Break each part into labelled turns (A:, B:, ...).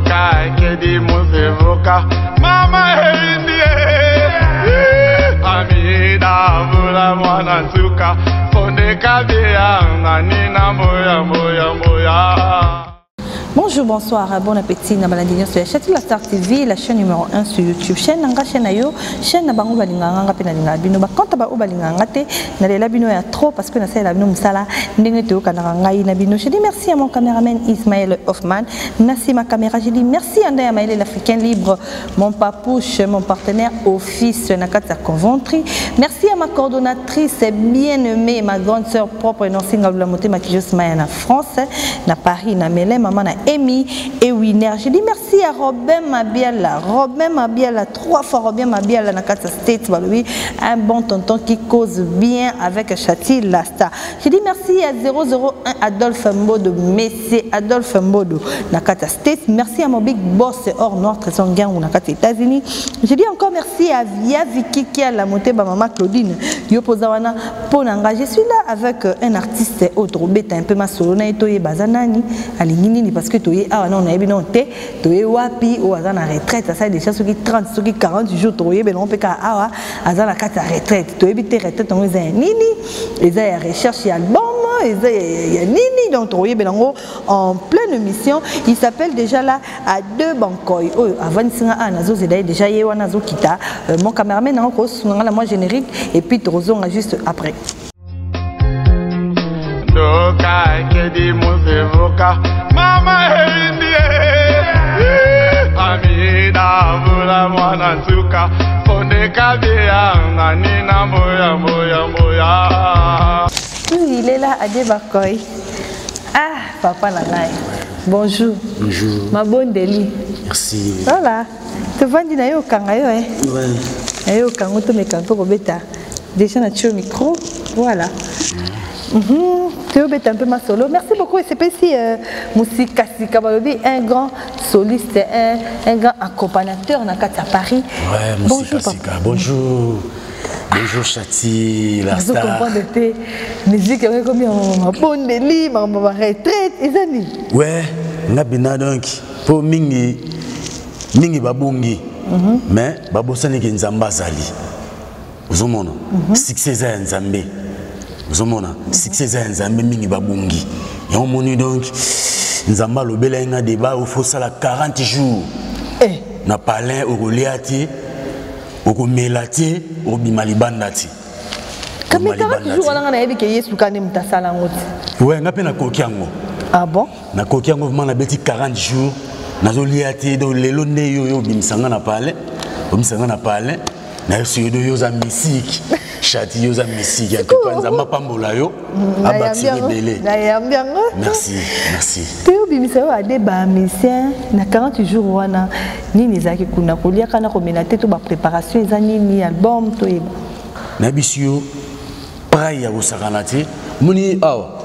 A: Ndoka kedi musevuka mama eyindie amida vula mwana nsuka fondeka bia nanina mboya mboya mboya.
B: Bonjour, bonsoir, bon appétit na balandi nyonso ya Château la Star TV, la chaîne numéro 1 sur YouTube. Chaîne nanga chaîne na yo, chaîne na bango balinga nga pe na linga bino. Ba kanta ba o balinga nga te, na lela bino ya trop parce que na sala bino musala ndenge te okanaka ngai na bino. Je dis merci à mon caméraman Ismaël Hoffman, na sima caméra, je dis merci à Ndaya Maël l'Africain libre, mon papouche, mon partenaire office na kati ya Coventry. Merci à ma coordonnatrice bien-aimée, ma grande sœur propre Nancy Ngalula Motema qui joue na France, na Paris, na Melun, maman na Amy et Winner. Je dis merci à Robin Mabiala, Robin Mabiala, trois fois Robin Mabiala na kati States, balobi, un bon tonton qui cause bien avec Chati Lasta. Je dis merci à 001 Adolphe Mbodo, Messie Adolphe Mbodo na kati States. Merci à mon big boss or noir Trésor Ngangu na kati États-Unis. Je dis encore merci à Via Vicky qui a la montée ba maman Claudine. Yo poza wana pona nga. Je suis là avec un artiste autre beta un peu ma solo na etoye bazanani alingi nini parce que toye awa na on ayebi non te toye wapi o aza na retraite asali déjà soki 30 soki 40 jours toyebela ngo mpe kaka awa aza na kati ya retraite toyebi te retraite yango eza ya nini eza ya recherche ya album eza ya nini donc tokoyebela yango en pleine mission. Il s'appelle déjà là à deux bankoy oyo avandisi nga awa nazozela ye déjà ye wana azokita. Mon cameraman nango kosunga nga na mwa générique et puis tokozonga juste après.
A: Ndoka kedi musevuka mama eyindie amida vula mwana nsuka fondeka bia nanina mboya mboya mboya.
B: Oui, il est là, Ade Bakoy. Ah, papa na ngai. Bonjour.
C: Bonjour.
B: Ma bonne Deli.
C: Merci.
B: Voilà. Tovandi na yo okanga yo eh.
C: Ouais.
B: Na yo okanga tomeka mpe kobeta déjà na tio micro. Voilà. Toyobeta un peu ma solo. Merci beaucoup. Et c'est si Musika Sika balobi un grand soliste, un grand accompagnateur na kati ya Paris.
C: Ouais,
B: Bonjour,
C: Musika
B: papa.
C: Sika. Bonjour. Bonjour Chati, la
B: Nazo
C: star.
B: comprendre te musique yango ekomi ya mabondeli, makambo ya retraite, eza nini?
C: Ouais, nga bina donc po mingi mingi babongi. Mais babosani ke Nzambe azali. Ozomona? Succès eza ya Nzambe. Ozomona? Succès eza ya Nzambe mingi babongi. Yango moni donc Nzambe alobela nga débat il faut sala 40 jours.
B: Eh.
C: Na palin okolia te, okomela te, obima libanda te.
B: Kami
C: Obima
B: 40
C: libanda
B: jours
C: te.
B: wana nga nayebi ke Yesu kani moto asala yango te.
C: Ouais, nga mpe nakoki yango.
B: Ah bon?
C: Nakoki yango vraiment nabeti 40 jours. Nazolia te, donc lelo nde yo yo obimisa nga na palin. Obimisa nga na palin. Nayebi yo yo oza mystique. Chati yo oza mystique. En tout cas, Nzambe apambola yo. Abakisi ebele.
B: Nayambi yango.
C: Merci, merci.
B: Te obimisa yo ade ba musicien na 40 jours wana nini ezalaki kuna koliaka na komela te to ba préparation eza nini album toyeba.
C: Nayebisi yo prai ya kosakana te. Moni awa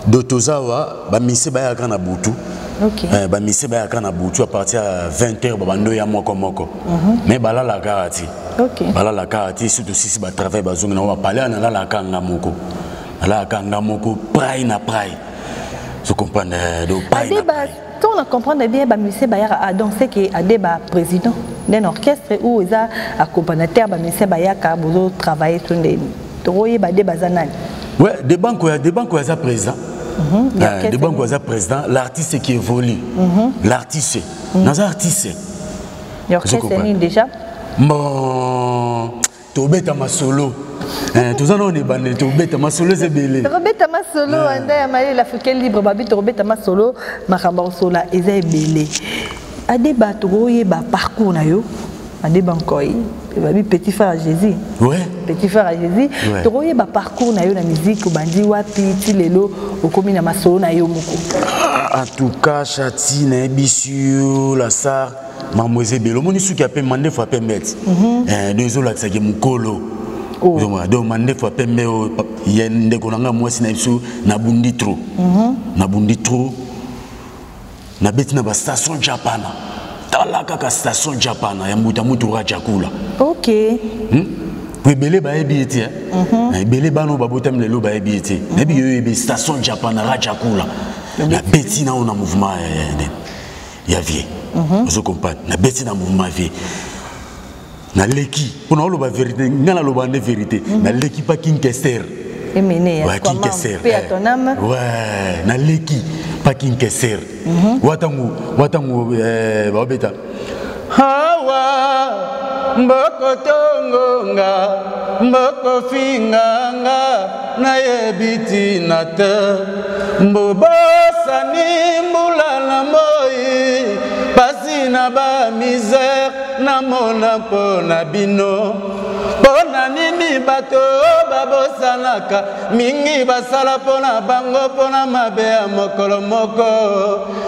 C: do toza awa ba musicien bayaka na butu.
B: Ok.
C: Ba musicien bayaka na butu à partir ya 20 heures babando ya moko moko. Mais balalaka te.
B: Ok.
C: Balalaka te surtout sisi ba travail bazongi na ba palais nalalaka nga moko. Nalalaka nga moko prai na prai. Je comprends donc prai na
B: Adeba,
C: prai.
B: on a comprendre bien ba musicien bayaka ah, donc c'est que Adeba président d'un orchestre ou eza accompagnateur ba musicien bayaka bozo travailler sur ndeni. Tokoyeba Adeba za nani?
C: Ouais, des banques des banques za président.
B: Orchestre
C: Des banques za président, l'artiste qui évolue. L'artiste. Naza artiste.
B: L'orchestre
C: Je comprends.
B: nini déjà?
C: Bon, tobeta masolo. Toza na ebandeli, tobeta masolo eza ebele.
B: Tobeta masolo, anda ya Marie l'Africain libre, babi tobeta masolo, makambo ya kosola eza ebele. Adeba tokoyeba parcours na yo. Adeba Nkoy, babi petit frère à Jésus.
C: Ouais.
B: Petit frère à Jésus.
C: Ouais.
B: Tokoyeba parcours na yo na musique, obandi wapi ti lelo okomi na masolo na yo moko.
C: Ah, en tout cas, Chati na yebisi yo la star mambo eza ebele. Omoni suki ya pembe, mandefu ya pembe ti. Donc ezolakisaki mokolo.
B: Oh.
C: Ozomona, donc mandefu ya pembe oyo, ye ndeko na nga mwasi na biso, nabundi trop. Nabundi trop. Nabeti na ba station Japana. Tala kaka station Japana ya mbuta mutu Rajakula.
B: Ok.
C: Po ebele bayebi ye te, hein? Ebele bana oyo babotami lelo bayebi ye te. Nayebi yo yebi station Japana Rajakula. Nabeti na oyo na mouvement ya, ya, ya. Ya vie, ozo comprendre? Nabeti na mouvement vie, naleki mpona oloba vérité. Nga naloba nde vérité. Naleki pa King Kester.
B: Emene.
C: Ouais, King Kester.
B: Paix à ton âme.
C: Ouais, naleki pa King Kester. Watangu watangu, baobeta hawa mboko tongonga, mboko finganga, nayebi ntina te, mbobosani mbula na moi, pasi na bamisère namona mpo na bino. Mpo na nini bato babosanaka mingi basala mpo na bango, mpo na mabe ya mokolo moko?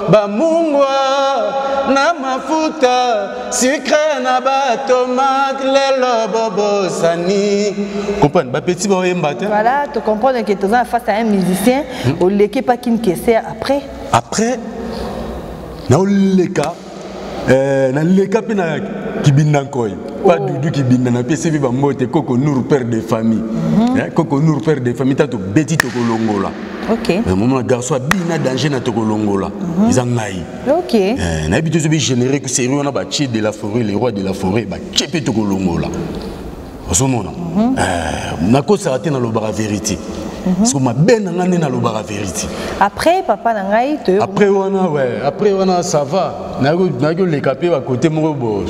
C: Bamungwa na mafuta, sucre na batomate, lelo bobosani. Comprendre, bapeti baoyemba te.
B: Voilà, tu comprends que toza face à un musicien. Oleki pa King Kester, après?
C: Après naoleka, naleka mpe na Kibinda Nkoi pa. Dudu Kibinda, napesi mpe bambote. Koko Nour, père de famille. Koko Nour, père de famille, ta tobeti tokolongola. Momona garçon abina danger na tokolongola, eza ngai. Nayebi te soki générique série wana batie de la forêt, le roi de la forêt, batie mpe tokolongola. Ozomona, nakosaka te, nalobaka vérité, parce que mabe na nga nde nalobaka vérité.
B: Après, papa na ngai, toyo.
C: Après wana, ouais, après wana ça va, nayaki oleka mpe bakote moko bo.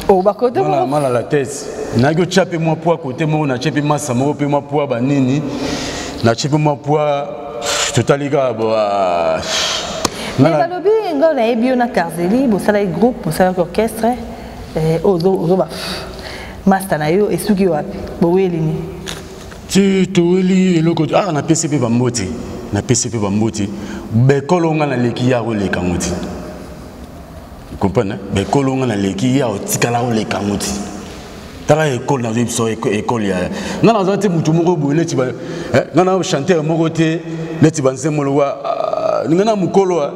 B: Oh, bakote moko.
C: Mal à la tête, nayaki otya mpe mwa poids kote moko, natie mpe masa moko mpe mwa poids banini, natie mpe mwa poids, totali kaka bo.
B: Mais balobi ngai nayebi yo na Carzeli, bosalaki groupe, bosalaki orchestre, ozoba master na yo esuki wapi? Boweli nini?
C: Ti toweli eloko. Ah, napesi mpe bambote, napesi mpe bambote. Bekolo nga naleki ya koleka ngo ti, comprendre? Bekolo nga naleki ya otikala koleka ngo ti. Tala ekole nazoyebi biso, ekole ya nga naza te motu moko boye neti nga na chanteur moko te neti banzembo lokwa nga na mokolo,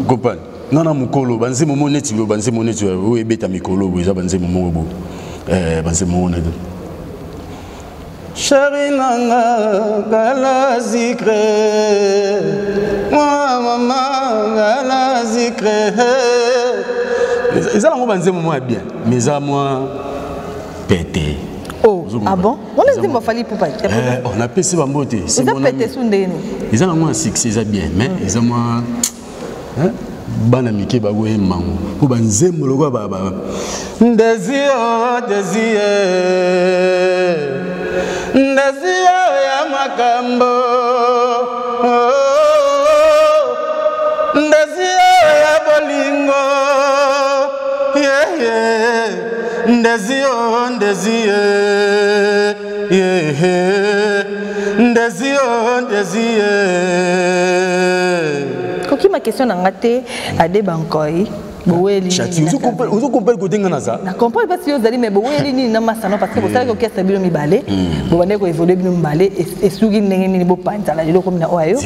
C: comprendre? Nga na mokolo banzembo moko neti banzembo neti oyo ebeta mikolo boye, eza banzembo moko boye, banzembo moko neti Chéri nanga gala zikre, mwa mama gala zikre. Eza nango banzembo moko ya bien, mais eza mwa pete.
B: Oh, ah bon? Wana nzembo afali pupa.
C: Napesi bango te.
B: Eza pete su ndeni?
C: Eza nango ya succès, eza bien, mais eza mwa bana mike bakoyemba ngo mpo banzembo lokola ba ndezio dezie ndezio ya makambo, ndezio ya bolingo, yeah. Ndezio ndezie, yeah. Ndezio ndezie.
B: Kokima question na nga te. Ade Bankoi, boweli.
C: Ozokomprendre kote nga naza?
B: Na comprendre parce que ozali, mais boweli nini na masano? Parce que bosalaki orchestre bino mibale, bobandaki koévolue bino mibale, esuki ndenge nini bopanzala lelo komi na oyo?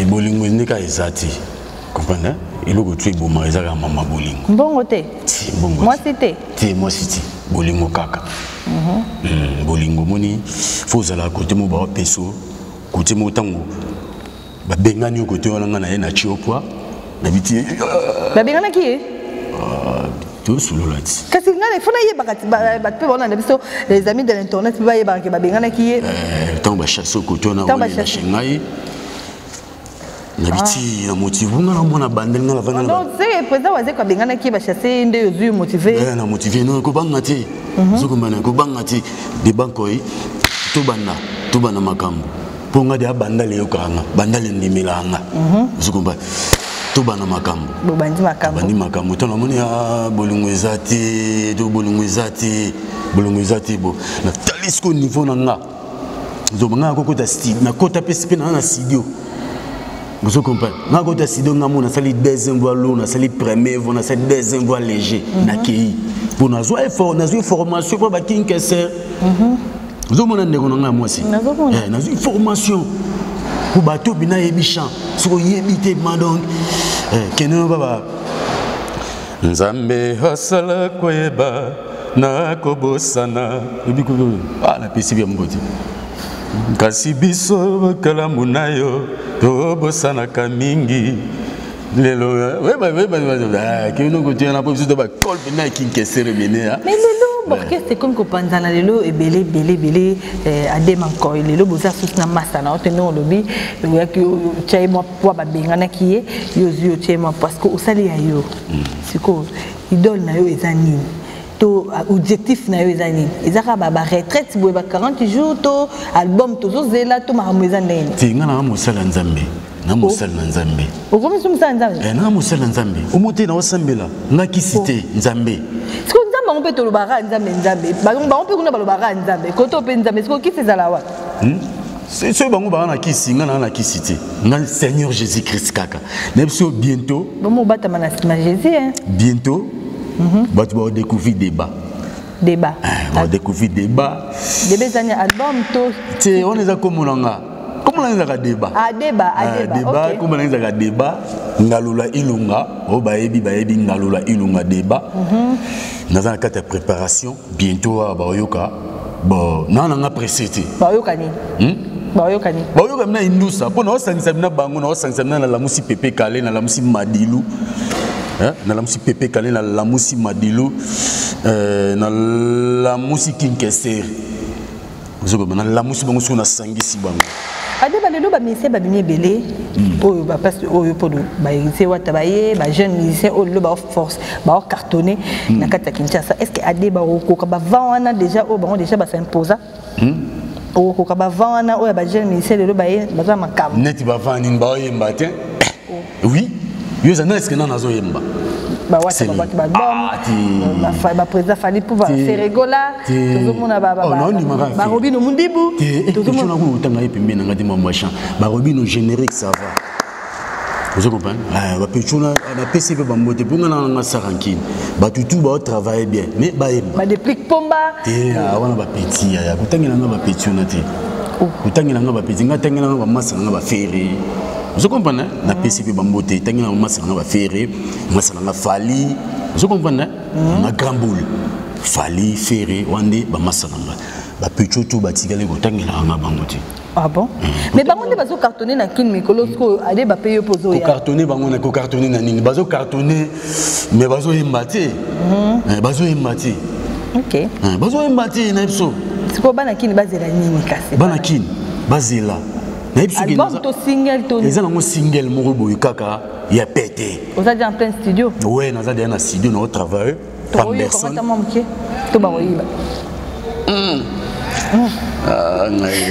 C: Bolingo ndeka eza te, comprendre? Eloko tu ebomaka eza kaka mama bolingo.
B: Mbongo te?
C: Mbongo.
B: Mwasi te?
C: Te, mwasi te, bolingo kaka. Bolingo moni fo ozala kote mo baopeso kote mo ntango babengani yo kote wana. Nga na ye na tiopwa na biti.
B: Babenganaki ye?
C: Tosolola ti.
B: Kasi ngai fo nayebaka, bato mpe baona na biso, les amis de l'internet mpe bayebaka ke babenganaki ye.
C: Ntango bachasse kote wana, olelashe ngai na biti na motive nga na mwana bandeli nga navanda.
B: Non, c'est président Wazeko abenganaki ye, bachasse ye nde ozwi motive.
C: Na motive, non, kobanga te, ozokombana, kobanga te de Bankoi, tobanda tobanda makambo mpo nga de abandala eyokaka nga, bandala endimelaka nga, ozokomba, tobanda makambo.
B: Bobandi makambo.
C: Bandi makambo. Ntango namoni bolingo eza te, to bolingo eza te, bolingo eza te, bo natali sikoyo niveau na nga, nzoba nga nakokota, nakota mpe mpe naa na studio, ozo comprendre? Nga kota studio, nga mo nasali deuxième voix lourd, nasali premier voix, nasali deuxième voix léger. Nakei mpo nazwa effort, nazwi formation mpo bakinkeser. Ozomona, ndeko na ngai ya mwasi, nazwi formation mpo bato bina yebi champ. Soki oyebi te ma, donc kende no baba. Nzambe asala koyeba nakobosana ebi napesi bia moko te, kasi biso bakalamu na yo tobosanaka mingi. Lelo kino kotiana mpo biso to bakole mpena ya kinkesere mene.
B: Mais lelo baorchestre ekomi kopanzana lelo ebele ebele ebele. Adema Nkoi, lelo boza susu na masa na yo te. Ndenge olobi, oyaki otya ye mwa poids, babenganaki ye, yo ozwi, otya ye mwa, parce que osali ya yo. Sikoyo idole na yo eza nini to objectif na yo eza nini? Eza kaka baretraite boye ba 40 jours to album tozozela to makambo eza ndenge?
C: Te, nga nanga mosala ya Nzambe, na mosali na Nzambe.
B: Okomi so mosala Nzambe?
C: Eh, nanga mosali na Nzambe. Omo te, naosambela nga kisi te, Nzambe.
B: Sikoyo Nzambe yango mpe tolobaka Nzambe, Nzambe, bango mpe kuna balobaka Nzambe, koto mpe Nzambe. Sikoyo kisi ezala wapi?
C: Soki bango baa na kisi, nga naa na kisi te. Nga Seigneur Jésus Christ kaka. Nayebi so bientôt.
B: Bomo obatama na nsima Jésus, hein?
C: Bientôt bato baodécouvrir débat.
B: Débat.
C: Baodécouvrir débat.
B: Débat ezani album to?
C: Te, wana eza kombo na nga. Kombo na nga ezalaka débat.
B: Ah, débat. Ah, débat.
C: Débat, kombo na nga ezalaka débat Ngalula Ilunga. Oyo bayebi, bayebi Ngalula Ilunga débat. Naza na kati ya préparation. Bientôt awa baoyoka. Bon, naa nanga pressé te.
B: Baoyoka nini? Baoyoka nini?
C: Baoyoka mina indusa mpo naosangisa bina bango, naosangisa bina. Nalamusi Pepe Kale, nalamusi Madilu, nalamusi Pepe Kale, nalamusi Madilu, nalamusi Kinkeseri. Ozokoba nalamusi bango, soki nasangisi bango.
B: Adeba, lelo bamusicien babimi ebele oyo baplace oyo mpo bamusicien wata baye, bajeune musicien oyo lelo baoforce, baocartonne na kati ya Kinshasa. Est ce que Adeba okokoka bavent wana déjà oyo bango déjà basimposa? Okokoka bavent wana oyo ya bajeune musicien lelo baye baza makambo?
C: Neti bavent nini? Baoyemba te. Oui, yo eza na eske nana azoyemba?
B: Bawata babwaki baalbum, baprésident Fally mpo baFerre Gola, tozomona baRobino Mundibu.
C: Tozomona otanga ye pembeni nanga te, mambo ya chant, baRobino générique, ça va, ozo comprendre. Bapechona napesi mpe bambote mpo nga nanga sarankine. Bato tu baotravaille bien, mais bayemba.
B: Badeplique Pomba.
C: Te, wana bapeti yaya, kotangela nga bapeti wana te, kotangela nga bapeti. Nga tangela nga bamasa nanga baFerre, ozo comprendre. Napesi mpe bambote, tangela bamasa nanga baFerre, masa nanga Fally, ozo comprendre, na grand boule Fally, Ferre wana nde bamasa nanga. Bapeti oyo batikali, kotangelaka nga bango te.
B: Ah bon? Mais bango nde bazocartonne na Kine mikolo sikoyo. Ade bape yo mpo ozoya.
C: Kocartonne bango na kocartonne na nini? Bazocartonne mais bazoyemba te, bazoyemba te.
B: Ok.
C: Bazoyemba te na biso.
B: Sikoyo bana Kini bazela nini kasi?
C: Bana Kini bazela, nayebi soki
B: album to single to?
C: Eza nango single moko boye kaka ya pete.
B: Oza déjà en plein studio?
C: Ouais, naza déjà na studio, nao travaille.
B: Par personne mwa moke to bakoyiba.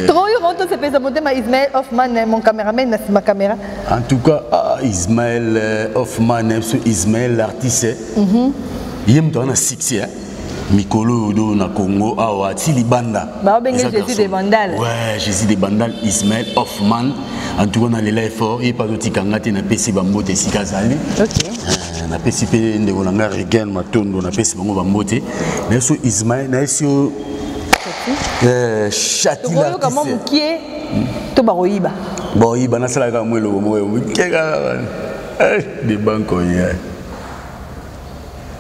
B: Tokoyoka tosepelisa motema. Ismaël Hoffman, mon caméraman na nsima caméra.
C: En tout cas, ah, Ismaël Hoffman, so Ismaël l'artiste, ye moto aza na succès mikolo oyo do na Congo awa ti libanda.
B: Baobenge Jésus de Bandal.
C: Ouais, Jésus de Bandal, Ismaël Hoffman. En tout cas nalela effort ye mpe azotika nga te. Napesi bambote esika azali. Napesi mpe ndeko na nga Regan Matondo, napesi bango bambote. Nayebi so Ismaël, nayebi so Chati.
B: Tokoyoka mwa mokie to bakoyiba?
C: Bakoyiba. Nasalaka mwa eloko moko moke kaka de bankoye.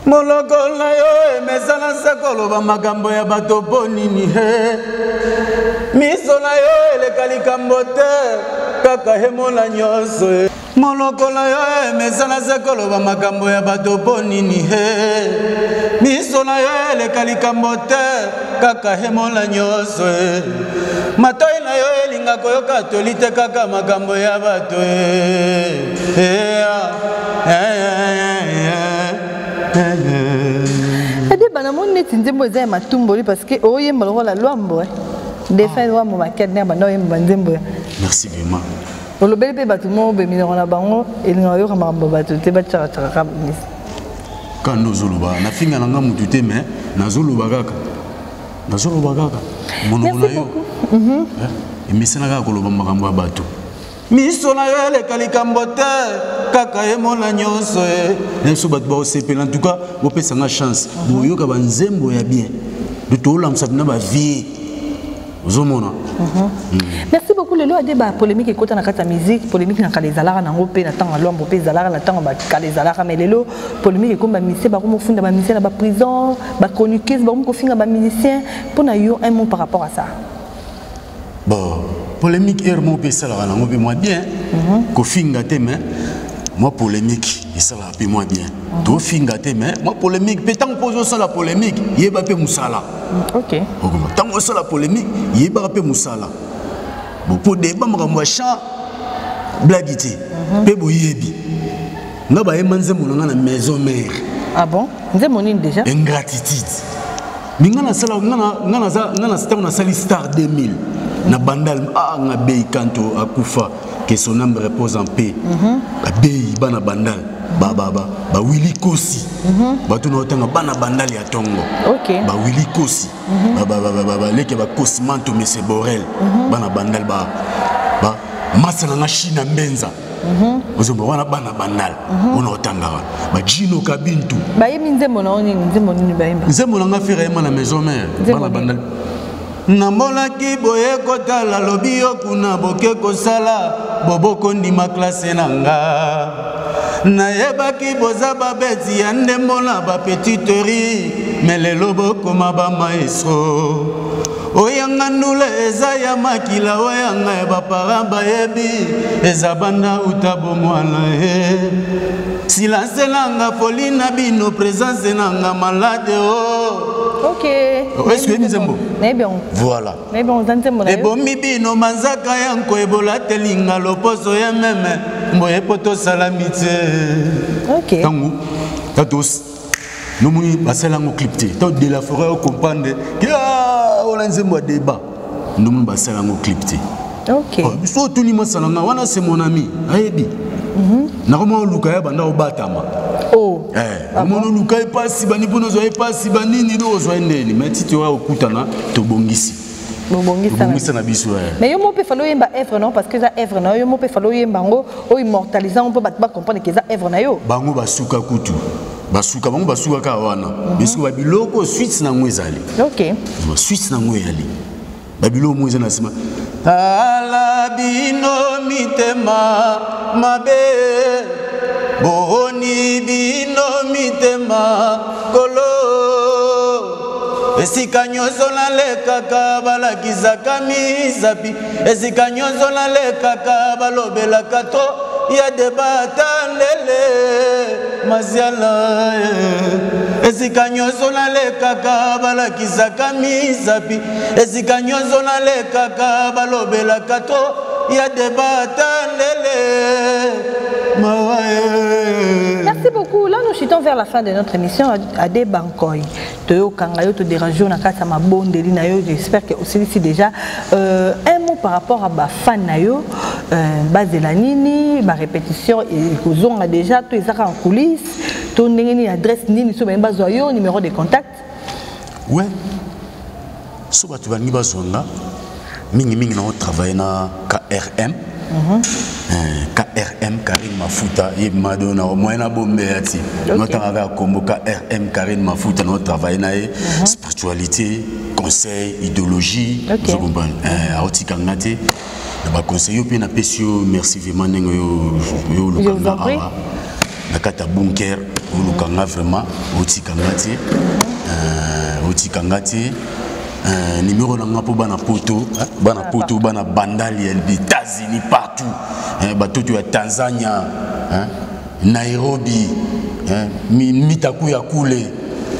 C: Moloko na yo emesana se koloba makambo ya bato mpo nini? He, miso na yo eleka likambo te, kaka emona nyonso. Moloko na yo emesana se koloba makambo ya bato mpo nini? He, miso na yo eleka likambo te, kaka emona nyonso. Matoi na yo elinga koyoka toli te, kaka makambo ya bato. Eh,
B: Adeba, namoni neti nzembo eza ya matumboli, parce que oyemba lokola Lwambo defin Lwambo Makede ndenge banda oyemba banzembo ya.
C: Merci vraiment.
B: Olobeli mpe bato moko boye, minoko na bango elinga koyoka makambo bato te, batiakatiakaka misi.
C: Kaka nde ozoloba, nafinga na nga motu te, mais nazoloba kaka, nazoloba kaka. Monoko na yo emesana kaka koloba makambo ya bato. Miso na yo eleka likambo te, kaka emona nyonso. E na biso bato baosepela. En tout cas bopesanga chance, boyoka banzembo ya bien, do toolamusa mpena bavie, ozomona.
B: Merci beaucoup. Lelo ade bapolémique ekota na kati ya musique. Polémique na kala ezalaka nango mpe na ntango ya Lwambo, mpe ezalaka na ntango kala ezalaka, mais lelo polémique ekomi, bamusicien bakomi kofunda bamusicien na baprison, bachroniqueuse bakomi kofinga bamusicien. Mpo na yo, un mot par rapport à ça?
C: Bon, polémique heure moko mpe esalaka nango mpe mwa bien. Kofinga te, mais Mwa polémique esalaka mpe mwa bien. Tofinga te, mais mwa polémique mpe, ntango mpo ozosala polémique, yeba mpe mosala. Okoma ntango osala polémique, yebaka mpe mosala. Bon, mpo deba makambo ya champ blague te, mpe boyebi nga bayemba nzembo na nga na maison mère.
B: Ah bon, nzembo nini déjà?
C: Ingratitude. Mais nga nasala, nga naza, nga na ntango nasali Star 2000 na Bandal, ah, nga bei kanto akufa, que son âme repose en paix. Abei bana Bandal, ba ba ba ba Willy Kosi, bato na otanga bana Bandal ya tongo. Ba Willy Kosi, ba ba ba ba ba leke, ba Kosimanto, Monsieur Borel, bana Bandal, ba ba masa na nga China Mbenza. Ozomba wana bana Bandal wana otangaka ba Gino Kabintu.
B: Bayembi nzembo na yo nini? Nzembo nini bayemba?
C: Nzembo na nga Ferre ayemba na maison mère.
B: Nzembo
C: bana
B: nini?
C: Bandal. Namonaki boye kotala lobi yo kuna boke kosala bobokondima klase na nga, nayebaki boza babeti ya ndembo na bapetiterie, me lelo bokoma bamaestro. Oyanga ndula eza ya makila, oyanga ya bapara bayebi eza banda uta bomwana. E silence nanga foli na bino, présence nanga malade o. Est-ce que oyebi nzembo?
B: Nayebi yango.
C: Voilà.
B: Nayebi yango, eza nzembo na yo.
C: Ebomi bino manzaka ya nko ebolatelinga loposo ya meme mboye po tosala mitie. Ntango tato nomoni basala yango clip te, to de la forêt ocomprendre ke wana nzembo ya débat, nomoni basala yango clip te. Oh, biso otuni masala nga wana, c'est mon ami, ayebi. Nakoma oluka ya banda obatama.
B: Oh.
C: Eh, omoni oluka epasi bani mpona ozwa epasi banini do ozwa ye ndeni, mais titi oya okutana tobongisi.
B: Bobongisa.
C: Tobongisa na biso, eh.
B: Mais yo mo mpe fallait oyemba œuvre na yo, parce que eza œuvre na yo. Yo mo mpe fallait oyemba yango, oimmortalise yango mpo bato bacomprendre ke eza œuvre na yo.
C: Bango basuka kutu, basuka, bango basuka kaka wana. Mais sikoyo babiloko suite nango ezali. Suite nango eyali, babiloko mo eza na nsima. Tala bino mitema mabe, boni bino mitema kolo, esika nyonso nalekaka balakisaka misapi, esika nyonso nalekaka balobelaka to ya debata ndele masiala, eh. Esika nyonso nalekaka balakisaka misapi, esika nyonso nalekaka balobelaka to ya debata ndele mawa, eh.
B: Merci beaucoup. Là, nous chutons vers la fin de notre émission. Ade Bankoy. Toyokanga yo, todérange yo na kati ya mabondeli na yo. J'espère que osilisi déjà. Un mot par rapport à bafan na yo, bazela nini, barépétition ekozonga déjà to ezaka en coulisse to ndenge nini, adresse nini so baye bazwa yo, numéro de contact?
C: Ouais, so bato balingi bazwa nga, mingimingi na otravaille na KRM. KRM Karine Mafuta, ye mado na moyen na bombe ya ti. Notanga kaka kombo KRM Karine Mafuta, na otravaille na ye spiritualité, conseil, idéologie. Ozo comprendre? Aotika nga te na baconseil yo mpe napesi yo merci vraiment ndenge yo yo
B: Je vous
C: olukanga
B: en prie.
C: awa na kati ya bunker, oluka nga vraiment, otika nga te. Otika nga te. Numéro na nga mpo bana poto, hein, bana poto, bana Bandali ya États-Unis, partout, hein, batoto ya Tanzania, hein, Nairobi, hein, mitaku ya kule,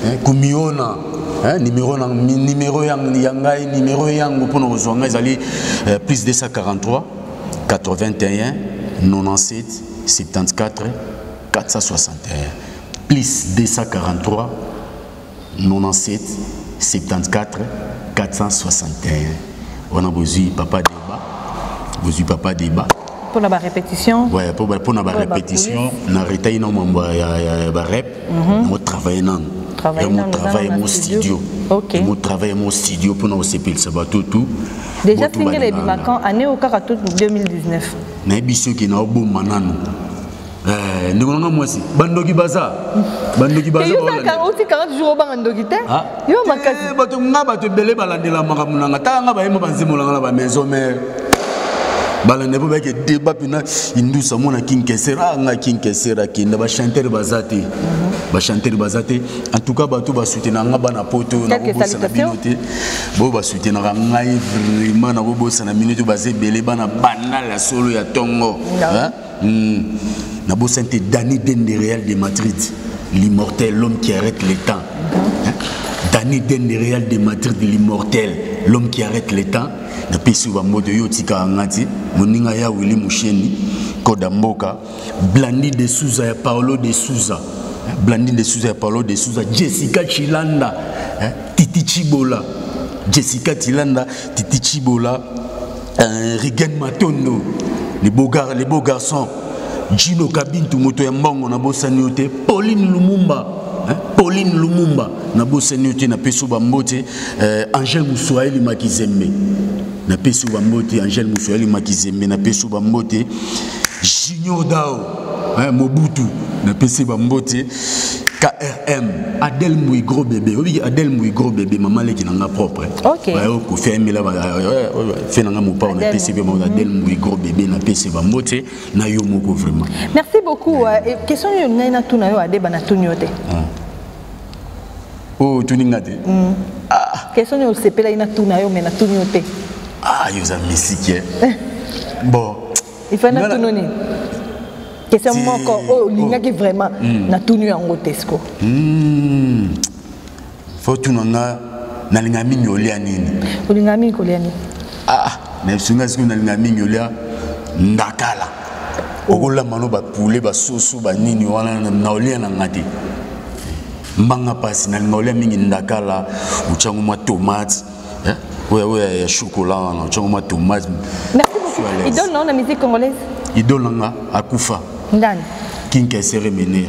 C: hein, kumiona, hein, numéro na numéro ya ngai, numéro yango mpona kozwa ngai ezali plus 243 81 97 74 461, plus 243 97 74 461. Wana bozwi papa Débat, bozwi papa Débat.
B: Mpona barépétition?
C: Ouais, mpona barépétition na retai na mambo ya barep, yango travaille nano.
B: Travaille
C: Yango
B: nano,
C: travaille
B: nano na
C: mo
B: studio.
C: Studio. Mo travaille mo studio mpona kosepelisa bato tu.
B: Déjà
C: Botu
B: single
C: balingaka.
B: ebima quand? Année oyo kaka to 2019?
C: Nayebi soki naobomba nano. Ndeko nanga mwasi, bandoki baza, bandoki baza.
B: Te, yo
C: baolandela.
B: kaka outi 40 jours, obanga ndoki te.
C: Ah.
B: Yo makasi.
C: Eh, bato nga, bato ebele balandela makambo nanga. Tala nga, bayemba banzembo nanga na bamaison mare, balanda mpo bayeke débat mpena indusa mona Kinkesera. Ah, nga Kinkesera akenda, bachanteur baza te, bachanteur baza te. En tout cas bato basoutenaka nga, bana poto,
B: Quelques
C: nakobosana bino
B: salutations.
C: te. Bo basoutenaka ngai vraiment, nakobosana bino te, baza ebele, bana Bandala solo ya ntongo.
B: Non.
C: Hein? Nabosani te Dani Dende, Real de Madrid, l'immortel, l'homme qui arrête le temps. Hein? Dani Dende, Real de Madrid, l'immortel, l'homme qui arrête le temps. Napesi yo bambote, yo otikaka nga ti moninga ya Willy Musheni koda mboka. Blandi de Souza ya Paolo de Souza, Blandine de Souza ya Paolo de Souza, Jessica Chilanda, hein, Titi Chibola, Jessica Chilanda, Titi Chibola, Rigen Matondo, les beaux garçons, Gino Kabintu, moto ya mbongo nabosani yo te, Pauline Lumumba, hein, Pauline Lumumba nabosani yo te, napesi yo bambote, Angèle Mouswahili Makizembe, napesi yo bambote, Angèle Mouswahili Makizembe, napesi yo bambote, Junior Dao, hein, Mobutu, napesi bambote, KRM, Adèle Mouy gros bébé, oui, Adèle Mouy gros bébé, maman leki nanga propre.
B: Ok.
C: Ouais, ko fait mela ba fait nanga mopa on apesi be Adèle Mouy gros bébé napesi bambote na yo moko vraiment.
B: Merci beaucoup. Question yo ngai na tuna yo Adeba na tuni yo te.
C: Oh, tuni nga te.
B: Ah. Question yo sepela ina tuna yo mais na tuni yo te.
C: Ah, yo za mystique. Bon.
B: Il faut na tuni nini? Question moko oyo olingaki vraiment na tuni yango te siko.
C: Faut tuna nga nalinga mingi olia nini?
B: Olinga mingi kolia nini?
C: Ah, na sunga siko nalinga mingi olia ndakala. Okolamba no ba poulet, ba soso, ba nini wana na olia na nga te. Mbanga pasi nalinga olia mingi ndakala, otyango mwa tomate, hein? Oya, oya ya chocolat wana, otyango mwa tomate.
B: Merci beaucoup. Idole na musique congolaise?
C: Idole na nga akufa.
B: Ndani?
C: King Kester Emeneya.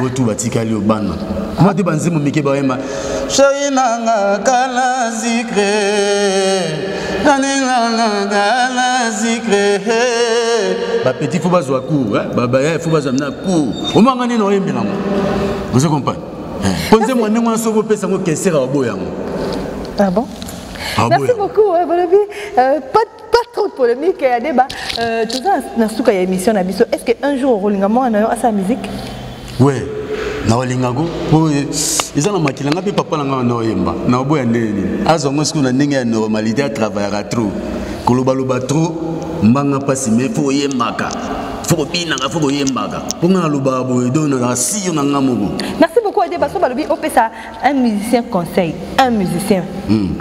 C: Botu batikali yo bana. Moi te banzembo mike bayemba. Chéri nanga kala zikre. Nani nanga kala zikre. Ba petit faut bazwa cours, hein? Ba ba faut bazwa na cours. Omanga nini oyembela ngo? Vous comprenez? Po nzembo ndenge wana soki opesa ngo Kester aboya yango.
B: Ah bon?
C: Ah,
B: Merci
C: ouais.
B: beaucoup, hein, Bolobi. Pas trop de polémique, il y a débat. Tout ça, dans ce cas, il y a émission, na biso. Est-ce qu'un jour, Rolinga, moi, on a sa musique?
C: Ouais. Na Rolinga, go. Ouais. Ils ont makila nga pe papa na nga na oyemba. Na oboya ndeni. Azo ngo siku na ndenge ya normalité à travailler trop. Koloba loba trop, mbanga pasi mais faut oyembaka. Faut kobinaka, faut koyembaka. Po nga naloba boye, donc na si yo na nga moko.
B: Merci beaucoup Adeba. So balobi opesa un musicien conseil, un musicien.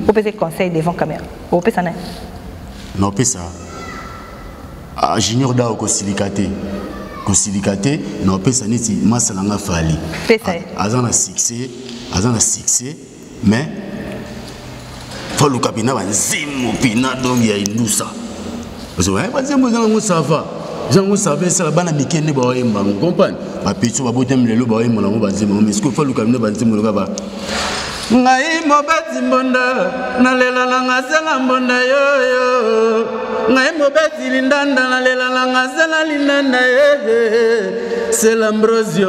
B: Opesa conseil devant caméra. Opesa na.
C: Na opesa. Ah, Junior Dao kosilika te. Kosilika te, na opesa neti masa na nga Fally.
B: Pesa.
C: Aza na succès, aza na succès, mais faut luka pina ba nzembo pina donc ya indusa. Parce que ba nzembo eza nango ça va. Eza nango ça va, esala bana mike nde baoyemba yango, comprendre? Ba petits ba botami lelo baoyemba nango ba nzembo, mais est-ce que faut luka pina ba nzembo loka ba Ngai mobeti mbonda, nalela nanga zela mbonda yoyo. Ngai mobeti lindanda, nalela nanga zela lindanda ye. C'est l'Ambrosio,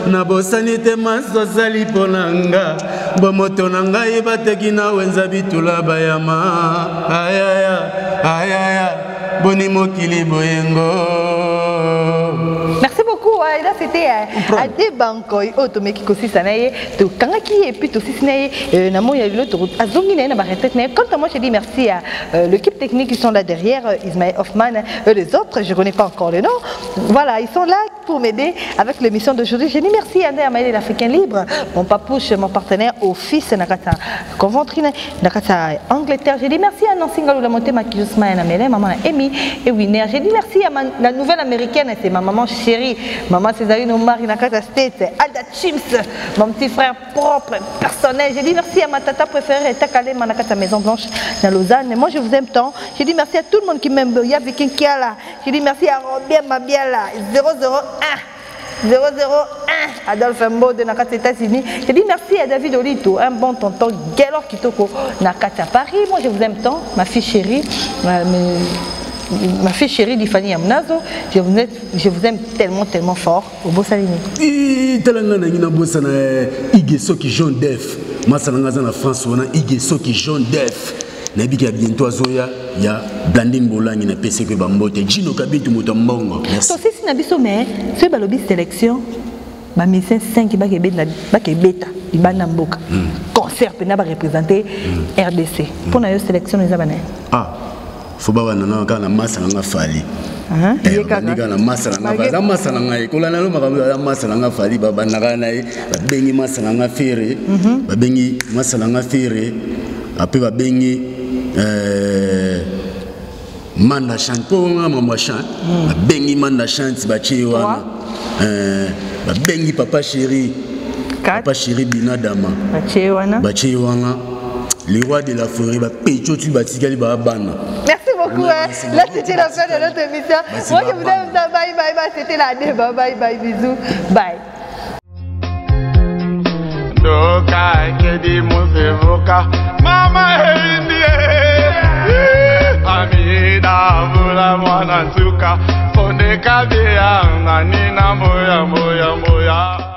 C: nabosani te maso azali mpo na nga. Bomoto na ngai bateki na wenza bitula bayama. Ayaya, ayaya, boni mokili boyengo.
B: Merci beaucoup. Et là, c'était Adeba Nkoy, oyo tomeki kosisa na ye, tokangaki ye, et puis tosisi na ye, na moi, ya lelo, azongi na ye na ba retraite na ye. Quant à moi, je dis merci à l'équipe technique qui sont là derrière, Ismaël Hoffman, les autres, je connais pas encore le nom. Voilà, ils sont là pour m'aider avec l'émission d'aujourd'hui. Je dis merci à André Amaël, l'Africain libre, mon papouche, mon partenaire au fils Nakata Coventry, Nakata Angleterre. Je dis merci à Nancy Ngalou, la montée, Makijosma et Namele, maman Amy et Winner. Je dis merci à la nouvelle américaine, c'est ma maman chérie, maman Césarine Omar, Nakata State, Alda Chims, mon petit frère propre, personnel. Je dis merci à ma tata préférée, Takale Manakata Maison Blanche, dans Lausanne. Et moi, je vous aime tant. Je dis merci à tout le monde qui m'aime. Il y a Viking Kiala. Je dis merci à Robert Mabiala, 001. 001, Adolphe Mbode, Nakata États-Unis. Je dis merci à David Olito, un bon tonton, Gaylor Kitoko, Nakata Paris. Moi, je vous aime tant, ma fille chérie, ma fille chérie Difani Amnazo. Je vous aime, je vous aime tellement, tellement fort. Au beau Salini.
C: Ih, talanga na ngina bosa na Ige Soki Jean Def. Masa na ngaza na France wana Ige Soki Jean Def. Nayebi ya bientôt azoya ya Blandine Bolangi na PC ke bambote Gino Kabitu moto mbongo. Merci.
B: So sisi na biso mais soki balobi sélection ba musicien 5 ba kebeta ba kebeta libanda mboka. Concert pena ba représenter RDC. Pona yo sélection eza bana.
C: Ah. Fo babanda nanga kaka na masa na nga Fally.
B: Eh,
C: babandi kaka na masa na nga, aza masa na ngai, kolanda no makambo, aza masa na nga Fally. Babandaka na ye, babengi masa na nga Ferre, babengi masa na nga Ferre, apres babengi Manda Chante, mpo nga mambo ya chante. Babengi Manda Chante, batie wana. Babengi Papa Chéri, Papa Chéri Binadama,
B: batie wana.
C: Batie wana le roi de la forêt, bapecho tu batikali baa bana.
B: Merci beaucoup. Hein. Là, c'était la fin de notre émission. Moi, je vous aime. Bye, bye, bye. C'était la débat. Bye, bye, bisous. Bye.
A: Ndoka ekedi musevuka mama eindie amida vula mwana nsuka sondeka bia nani na mboya mboya mboya.